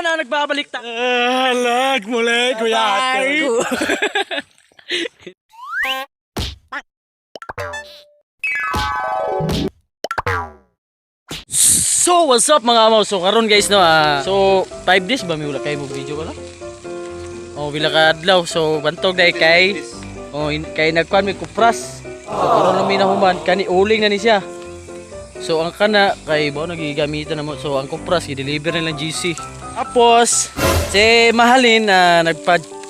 na, nagbabalik ta. Lag muli, Kuya Ate. So, what's up, mga amaw? So, karon guys, no, so, 5 days ba may wala kayo mo video ko lang? Oh, wala ka adlaw. So, bantog dahil kay, oh, kay nagkuan may kupras. So, karon lang may nahuman, kani uling na ni siya. So, ang kana, kay ba, nagigamitan na mo. So, ang kupras, i-deliver na lang GC. Tapos, si Mahalin na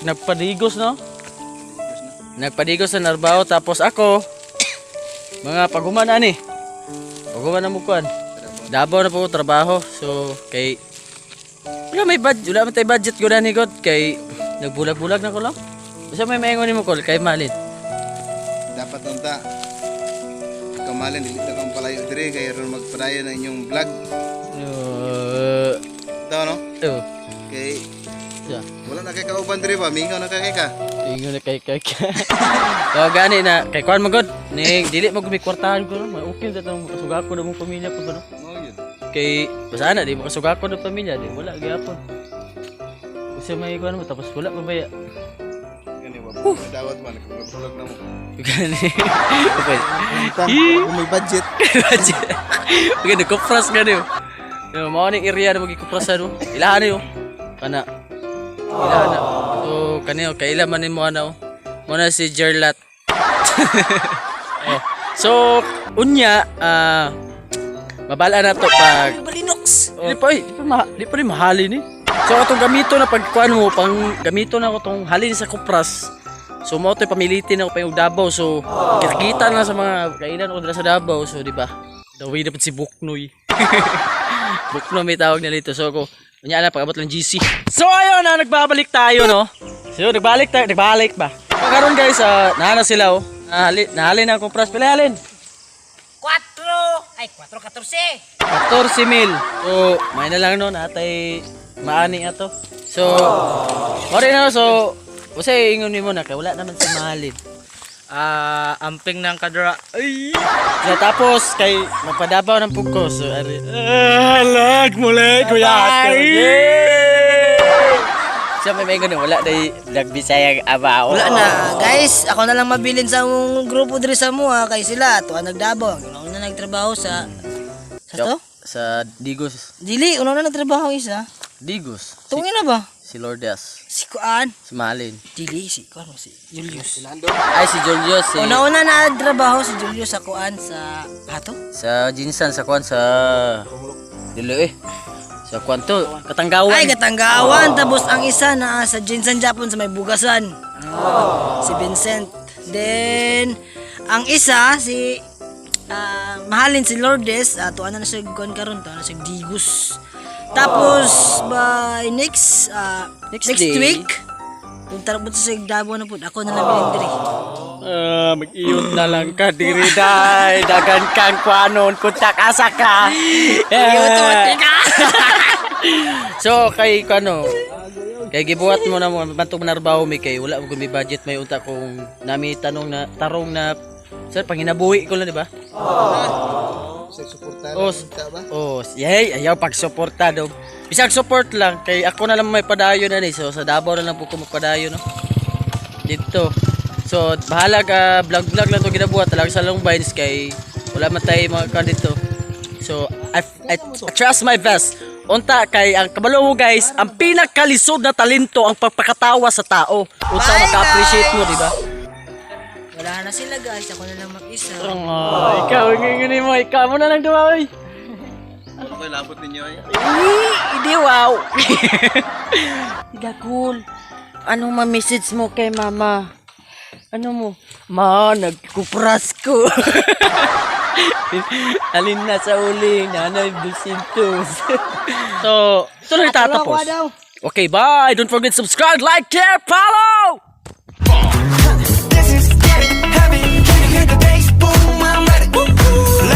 nagpadigos, no? Nagpadigos sa Narbao. Tapos ako, mga paghuman ani. Paghuman na mo kuan. Davao na po ko trabaho. So, kay wala may budget, wala man tay budget ko ni God kay nagbulag-bulag na ko lang. Basta may maingon nimo kol kay Malin. Dapat unta kamalin dili ta kang palayo dire kay aron magpadayon ang inyong vlog. Ito no? Oh, Kay siya. wala na kay kauban dire ba? Mingaw na kay ka. Ingon na kay kay. So gani na kay kuan man god ning dili mo gumi kwartahan ko no. May okay ta tong kasuga ko na mong pamilya ko ba no. Mao yun. Kay basta na di mo kasuga ko ng pamilya di wala gyapon. Kasi may kuan mo tapos wala pa baya. Gani ba? Dawat man vlog na mo. Gani. Okay. Unta kung may budget. Budget. Okay, nagkupras ka niyo. Yo, mao ning area na magikupras ano. Ilahan niyo. Kana. Ilahan na. So kaniyo kaila man nimo ano. Mo na si Gerlat. Oh. So unya mabala na to pag Balinox. oh, di pa eh, di pa, di pa rin mahalin eh. So atong gamito na pagkuan mo pang gamito na ako tong halin sa kupras. So mo to pamilitin ako pa yung Davao. So kita na sa mga kailan ko dira sa Davao. So di ba? The way dapat si Buknoy. Buknoy may tawag na dito. So ako unya na pag-abot lang GC. So ayun na nagbabalik tayo no. So nagbalik tayo, nagbalik ba? So karon guys, naa na sila oh. Nahali, nahali na ang kupras. Pila halin? 4, ay 4, 14. 14 mil. So, may na lang no, natay maani ato. So, ore na so, usay ingon nimo na kay wala naman si mahalin. Amping ng kadra. Ay. So, tapos kay magpadabaw ng pugko. So, ari. Lag muli, Kuya Ate. So, may maingon wala day vlog Bisaya abaw. Wala na, guys. Ako na lang mabilin sa among grupo diri sa mua kay sila ato ang nagdabaw. Una na nagtrabaho sa to? Sa Digos. Dili, una na nagtrabaho isa. Digos. Si, Tungin na ba? si Lourdes. Si Kuan. Si Mahalin. Dili si Kuan o si Julius. Ay, si Julius. Si, Una-una na trabaho si Julius sa Kuan sa ato. Sa Jinsan, sa Kwan, sa... Dili eh. Sa Kwan to. Katanggawan. Ay, Katanggawan. Tapos ang isa na sa Jinsan Japon sa may Bugasan. Si Vincent. Then, ang isa, si mahalin si Lourdes. Tuan na siya kuan karon, tuan na siya Digus. Tapos, by Next next, day. week, punta na po sa Davao na po. Ako na lang bilin diri. Mag-iyot na lang ka diri day. Dagan kang kwanon kuntak asa ka. Iyot ka. So kay kano kay gibuhat mo na mo bantog manarbaho mi kay wala mo may budget may unta kung nami tanong na tarong na sir panginabuhi ko lang di ba? Sa suporta Oh, unta ba? Oh, yay, ayaw pagsuporta dog. Bisag support lang kay ako na lang may padayon na ni. So sa Davao na lang po ko magpadayon no. Dito. So bahala ka vlog vlog lang to ginabuhat talaga sa Long Vines kay wala man tayo mga kan dito. So I trust my best. Unta kay ang kabalo mo guys, ang pinakalisod na talento ang pagpakatawa sa tao. Unsa Bye, maka-appreciate mo, guys! di ba? Wala na sila guys. Ako na lang mag-isa. Oh, ikaw ngingini mo, ikaw mo na lang dumaoy. Ano ko'y labot ninyo ay? Hindi, wow. Gakul, anong ma-message mo kay mama? Ano mo? Ma, nagkupras ko. Alin na sa uli, nanay dusintos. So, ito na itatapos. daw. Okay, bye. Don't forget to subscribe, like, share, follow! This is getting heavy. Can you hear the